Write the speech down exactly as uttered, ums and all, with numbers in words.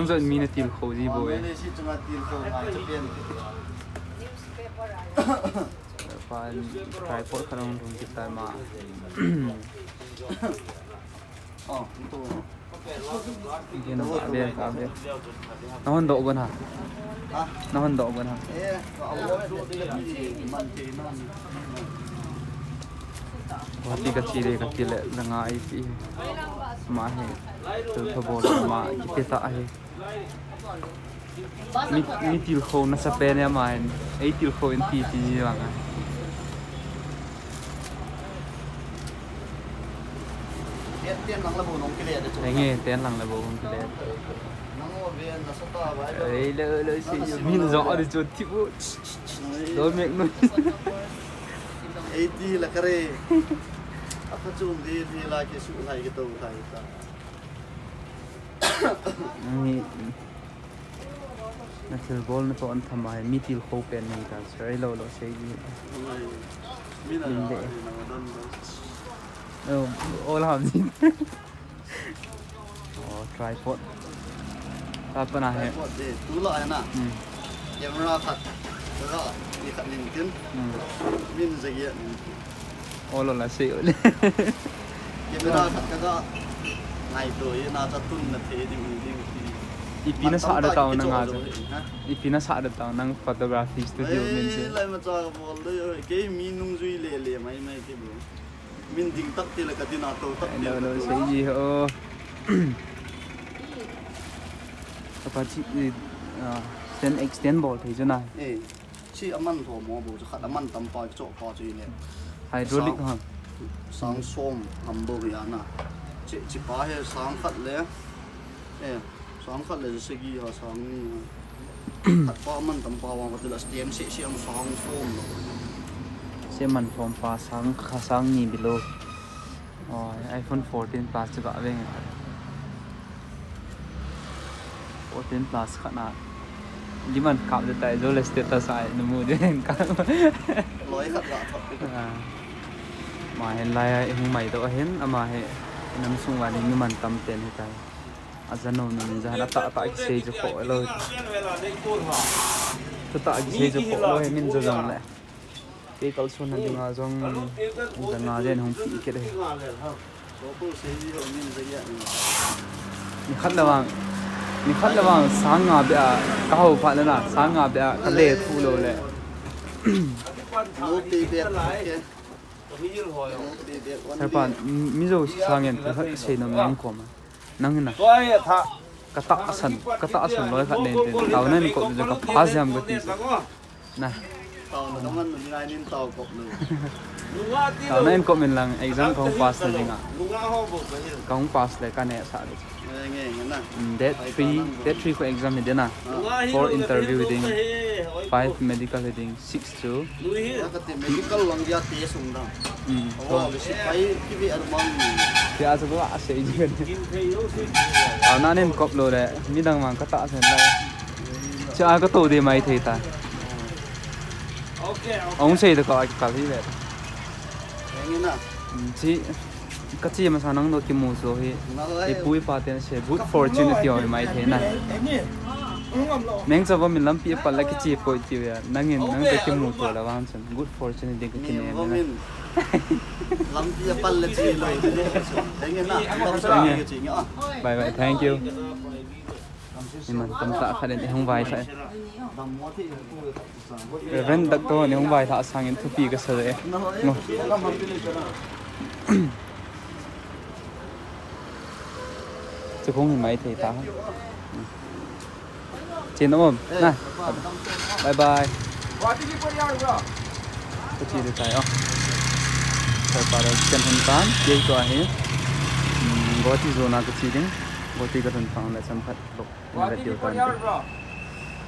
Nang jong mi na tilkhou ji bou e. Nang le si chunga tilkhou ngai cha pen. Pa in tripod khat hung lhung kit tai ma. Oh, ito. Gen ba, ben ka ben. Na hon doh gon ha. Ha? Na hon doh gon ha. Eh, ka award de, de, de, man te na. Guwahati ka che de ka ti le, la nga ai ti. Ma hi. Thil thobol ma ki te ta hi. Mi, mi tilkhou nasa pen e ama hin. Ei tilkhou in ti ti ji vang a. Ten, ten lang le bou nong kile de chu. Henge, ten lang le bou nong kile. Nang o ve nasa ta bai. Ei, le, le, si, min jong a di chu ti bu. Dol mek nu. Ei ti la kare. Apa chu di, di la ki su lai ki to lai ta. Nang hi, na thilbol na toh an tham a hi, mi tilkhou pen nei ta, sei lou lou sei ji. Min a lim la, de. Min a don don. Oh, ol ham ji. Oh, tripod. Ta pa na he. Tripod de, tu la he na. Hmm. Camera khat, ka ga, ni khat ning tin. Hmm. Min jagi a ning tin. Ol ol a sei ol. Camera khat ka ga ngai to, ye na cha tun na thei ding ding ti. Ipi na sa da tao nang a cha. Ha? Ipi na sa da tao nang photography studio min che. Lai ma cha bol de, kei mi nungjui le le mai mai ti bro. Min ding tak ti le ka din a to tak ti le. No, no, sei ji ho. Ka pa chi, eh, ah, stand extend bol thei chu na. Eh. Chi a man tho mo bou chu khat a man tam pa chu pa chu ile. Hydraulic ha. Sang som ham bou hi ana. Chi, chi pa he sang khat le. Eh, sang khat le sagi ha sang ni ha. Khat pa man tam pa vang ka ti la stem se se ang sang som lo. Se man som pa sang kha sang ni bilo. Oh, iPhone fourteen Plus chu ka veng. Fourteen Plus khat na. Di man kap de tai jo le status ai na mu de ka. Loi khat la thot. Ah. Ma hin lai ai hung mai do hin ama he nam sung wa ni mi man tam ten he tai. A jano na min ja na ta ta ki sei jo ko lo. Ta ta ki sei jo ko lo he min jo jong le. Kei kalson na dinga jong, janga jen hung pi kit e. Ni khat le vang, ni khat le vang sang nga beh a, ka hou phat le na, sang nga beh a, ka le thu lou le. Sir pa, mi jo sang ngen, ka khat ka sei nom lang kom a. Nang hin na. Tua hi a tha. Ka tahsan, ka tahsan loi khat nen tin. Tao nan kop jong ka pass jam ka ti sa. Na. Tao na man ngai nin tao kop lo. Tao nan kop min lang exam ka hung pass na ding a. Ka hung pass le ka ne sa le. Nge nge na. Mm, date three, date three ko exam hi ding na. Four interview hi ding. Five medical hi ding. Six chu. Kati medical lang dia te sung dang. Hmm. Awa, le sipai ki ve armang. Tia chu ba a sei ji. Tao nan nen kop lou le, midang mang ka tahsan lai. Cha ka to de mai thei ta. Ong sei de ka kal hi ve. Nge na. Hmm, chi. Ka che masa nang toh kimu chu hi. Nalai. Ipu ipa ten sei good fortune ti ho mai thei na. Meng chava min lampi a pal la kiche poi ti ve. Nangin nang toh kimu to la vang chun good fortune ding ka kinem na. Lampi a pal la che lo. Thank you na. Thank you. Bye bye. Thank you. Iman tam ta khat in i hung vai sa. Reverend Doctor ni hung vai tha sangin thupi ka sa e. Ngo. Chu kong hi mai thei ta. Chin om. Na. Bye bye. Ka chi de tai o. Sir pa ro chen hun tan. Ye to ahi. Hmm, Guwahati zona ka chi ding. Guwahati ka hun tan le cham khat lo. Na video tan.